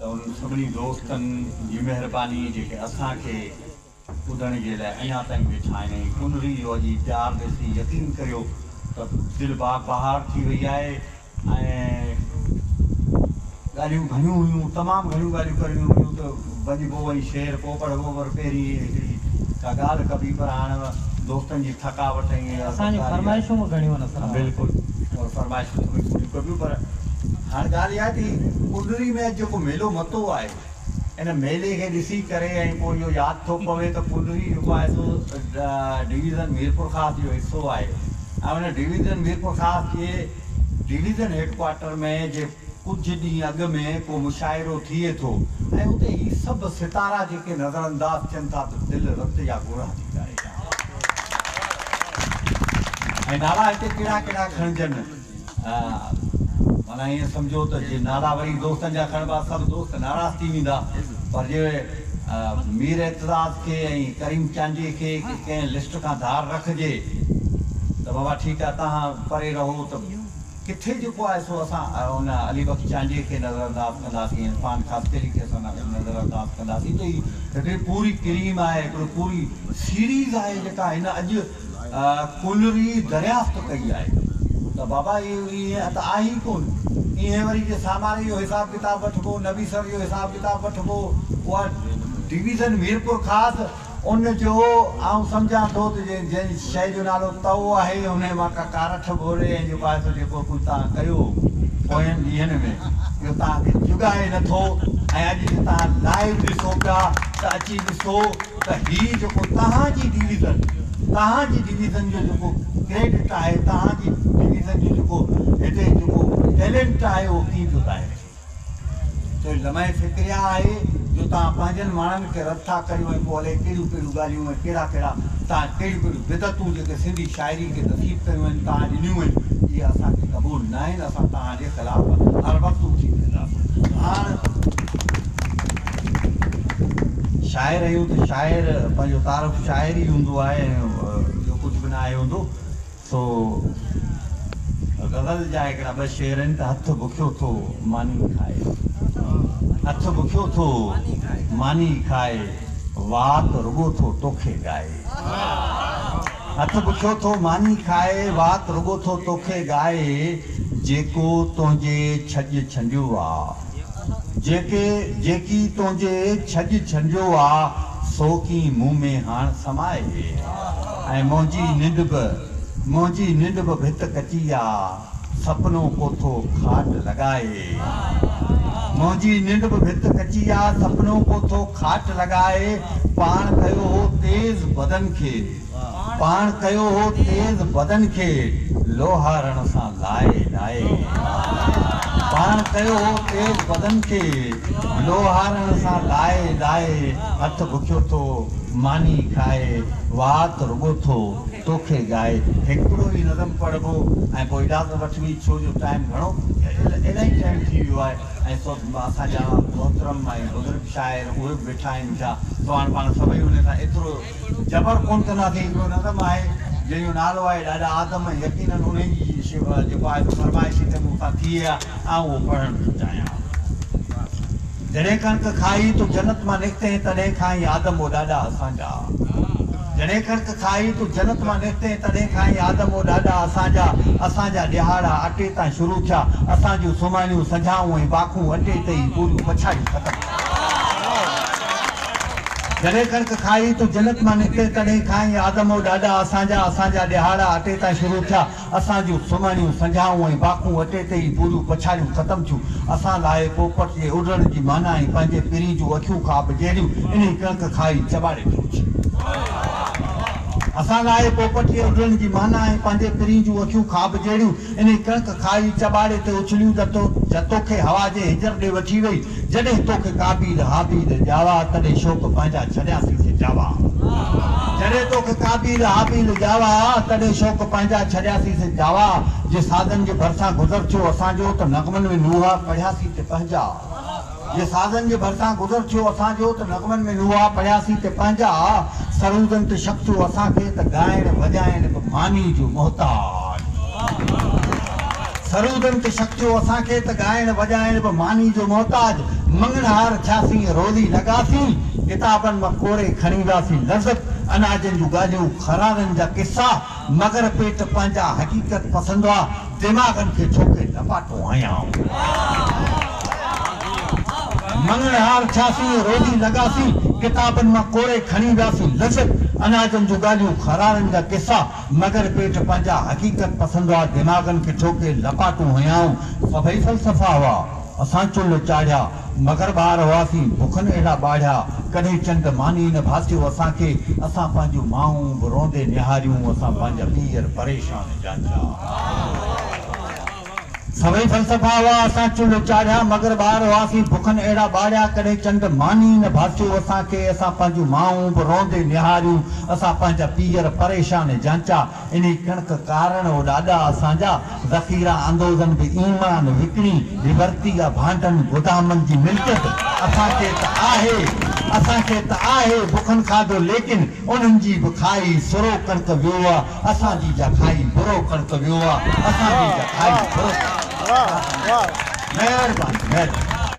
ته انهن سڀني دوستن جي مهرباني جيڪي اسان کي ٻڌڻ جي لاء اڃا تائين ويٺا آهن ۽ ڪنري جو اڄ هي پيار ڏسي يقين ڪريو ته دل باغ بهار ٿي وئي آهي ۽ ڳالهيون گهڻيون هيون تمام گهڻيون ڳالهيون ڪرڻيون هيون ته وڃبو ۽ شعر پوء پڙهبو پر پهرين هڪڙي ڪا ڳالهه ڪبي پر هاڻ دوستن جي ٿڪاوٽ ۽ اها سڀ اسان جون ڳالهه فرمائشون به گهڻيون آهن اسان بلڪل اور فرمائشون سڀئي پوريون ڪبيون پر هاڻ ڳالهه اها آهي ته هي ڪنري ۾ اڄ جيڪو ميلو متو آهي ان ميلي کي ڏسي ڪري ۽ پوء اهو ياد ٿو پوي ته ڪنري جيڪو آهي سو ڊويزن ميرپورخاص جو حصو آهي ۽ ان ڊويزن ميرپورخاص جي ڊويزن هيڊ ڪوارٽر ۾ جي ڪجهه ڏينهن اڳ ۾ ڪو مشاعرو ٿئي ٿو ۽ اتي هي سڀ ستارا جيڪي نظرانداز ٿين ٿا ته دل رت جا ڳوڙها ٿي ڳاڙي ۽ نالا هتي ڪهڙا ڪهڙا کڻجن. معنيٰ ائين سمجهو ته جي نالا وري دوستن جا کڻبا سڀ دوست ناراض ٿي ويندا پر جي مير اعتزاز کي ۽ ڪريم چانڊيي کي ڪنهن لسٽ کان ڌار رکجي ته بابا ٺيڪ آهي توهان پري رهو ته ڪٿي جيڪو آهي سو اسان ان علي بخش چانڊيي کي نظر انداز ڪنداسين عرفان خاصخيلي کي اسان نظر انداز ڪنداسين ته هي هڪڙي پوري ڪريم آهي هڪڙي پوري سيريز آهي جيڪا هن اڄ ڪنري دريافت ڪئي آهي ته بابا اهو ائين ته آهي ئي ڪونه. ائين وري جي ساماري جو حساب ڪتاب وٺبو، نبي سر جو حساب ڪتاب وٺبو، اها ڊويزن ميرپورخاص ان جو آئون سمجهان ٿو ته جنهن شيء جو نالو تئو آهي انهي مان ڪا ڪارٺ ڀوري ۽ جيڪو آهي سو جيڪو ڪجهه توهان ڪيو پوين ڏينهن ۾ اهو توهان کي جڳائي نٿو ۽ اڄ جي توهان لائيو ڏسو پيا ته اچي ڏسو ته هي جيڪو توهان جي ڊويزن، توهان جي ڊويزن جو جيڪو ڪريڊٽ آهي، توهان جي ڊويزن جو جيڪو هتي جيڪو ٽيلنٽ آهي اهو ڪيئن پيو ظاهر ٿئي. سو هي لمحه فڪريه آهي جو توهان پنهنجن ماڻهن کي رد ٿا ڪريو ۽ پوء الائي ڪهڙيون ڪهڙيون ڳالهيون ۽ ڪهڙا ڪهڙا توهان ڪهڙيون ڪهڙيون بدعتون جيڪي سنڌي شاعري کي نصيب ڪيون آهن توهان ڏنيون آهن اهي اسان کي قبول ناهن اسان توهان جي خلاف هر وقت اٿي بيهنداسون. هاڻ. شاعر آهيون ته شاعر پنهنجو تعارف شاعر ئي هوندو آهي ۽ ٻيو ڪجهه به ناهي هوندو سو غزل جا هڪڙا ٻه شعر آهن ته هٿ بکيو ٿو ماني کائي هٿ بکيو ٿو ماني کائي وات رڳو ٿو توکي ڳائي هٿ بکيو ٿو ماني کائي وات رڳو ٿو توکي ڳائي جيڪو تنهنجي ڇڄ ڇنڊيو آ. جيڪي جيڪي تنهنجي ڇڄ ڇنڊيو آ، سو ڪين مون ۾ هاڻ سمائي. ۽ منهنجي ننڊ به منهنجي ننڊ به ڀت ڪچي آ، سپنو ڪو ٿو کاٽ لڳائي. منهنجي ننڊ به ڀت ڪچي آ، سپنو ڪو ٿو کاٽ لڳائي. پاڻ ڪيو هو تيز بدن کي. پاڻ ڪيو هو تيز بدن کي لوهارڻ سان لائي لائي پاڻ ڪيو هو تيز بدن کي لوهارڻ سان لائي لائي هٿ بکيو ٿو ماني کائي وات رڳو ٿو توکي ڳائي. هڪڙو ئي نظم پڙهبو ۽ پوء اجازت وٺبي ڇو جو ٽائيم گهڻو الاهي ٽائيم ٿي ويو آهي ۽ سو اسان جا محترم ۽ بزرگ شاعر اهي به ويٺا آهن پيا سو هاڻ پاڻ سڀئي انهي سان ايترو جبر ڪونه ڪنداسين. هڪڙو نظم آهي، جنهن جو نالو آهي ڏاڏا آدم ۽ يقيناً انهي جي جيڪو آهي سو فرمائش هتي مون سان ٿي آهي، آئون اهو پڙهڻ ٿو چاهيان. جڏهن ڪڻڪ کائي تون جنت مان نڪتين، تڏهن کان ئي آدم او ڏاڏا اسان جا. جڏهن ڪڻڪ کائي تون جنت مان نڪتين، تڏهن کان ئي آدم او ڏاڏا اسان جا. اسان جا ڏهاڙا اٽي تان شروع ٿيا، اسان جون سمهڻيون، سنجهائون ۽ باکون اٽي تي ئي پوريون پڇاڙيون ختم ٿيون. جڏهن ڪڻڪ کائي تون جنت مان نڪتين، تڏهن کان ئي آدم او ڏاڏا اسان جا، اسان جا ڏهاڙا اٽي تان شروع ٿيا، اسان جون سمهڻيون، سنجهائون ۽ باکون اٽي تي ئي پوريون پڇاڙيون ختم ٿيون. اسان لاء پوپٽ جي اڏرڻ جي معنيٰ ۽ پنهنجي پرين جون اکيون خواب جهڙيون انهي ڪڻڪ کائي چٻاڙي ٿي اڇليون. اسان لاء پوپٽ جي اڏرڻ جي معنيٰ ۽ پنهنجي پرين جون اکيون خواب جهڙيون انهي ڪڻڪ کائي چٻاڙي تي اڇليون ته توکي حوا جي هجر ڏي وٺي وئي. جڏهن توکي قابيل هابيل ڄاوا، تڏهن شوق پنهنجا ڇڏياسين سي جاوا. جڏهن توکي قابيل هابيل ڄاوا، تڏهن شوق پنهنجا ڇڏياسين سي جاوا. جي سازن جي ڀرسان گذر ٿيو اسان جو، ته نغمن ۾ نوحا پڙهياسين تي پنهنجا. جي سازن جي ڀرسان گذر ٿيو اسان جو، ته نغمن ۾ نوحا پڙهياسين تي پنهنجا. سرودن تي شڪ ٿيو اسان کي، ته ڳائڻ وڄائڻ به ماني جو محتاج. سرودن تي شڪ ٿيو اسان کي ته ڳائڻ وڄائڻ به ماني جو محتاج. مڱڻهار ٿياسين، روزي لڳاسين، ڪتابن مان ڪوري کڻي وياسين لذت اناجن جون ڳالهيون، خرارن جا قصا، مگر پيٽ پنهنجا حقيقت پسند هئا، دماغن کي ٺوڪي لپاٽون هنيائون. مڱڻهار ٿياسين، روزي لڳاسين، ڪتابن مان ڪوري کڻي وياسين لذت اناجن جون ڳالهيون، خرارن جا قصا، مگر پيٽ پنهنجا حقيقت پسند هئا، دماغن کي ٺوڪي لپاٽون هنيائون. سڀئي فلسفا هئا، اسان چلهه چاڙهيا، مگر ٻار هئاسين، بکن اهڙا ٻاڙيا، ڪڏهن چنڊ ماني نه ڀاسيو اسان کي، اسان پنهنجون مائون به روئندي نهاريون، اسان پنهنجا پيئر پريشان جانچا. سڀئي فلسفا هئا، اسان چلهه چاڙهيا، مگر ٻار هئاسين، بکن اهڙا ٻاڙيا، ڪڏهن چنڊ ماني نه ڀاسيو اسان کي، اسان پنهنجون مائون به روئندي نهاريون، اسان پنهنجا پيئر پريشان جانچا. انهي ڪڻڪ ڪارڻ او ڏاڏا اسان جا ذخيرا اندوزن به ايمان وڪڻي به ورتي آ ڀانڊن گدامن جي ملڪيت اسان کي ته آهي اسان کي ته آهي بکن کاڌو ليڪن انهن جي به کائي سرو ڪڻڪ ويو آ اسان جي جا کائي برو ڪڻڪ ويو آ اسان جي جا کائي برو ڪڻڪ مهرباني مهرباني.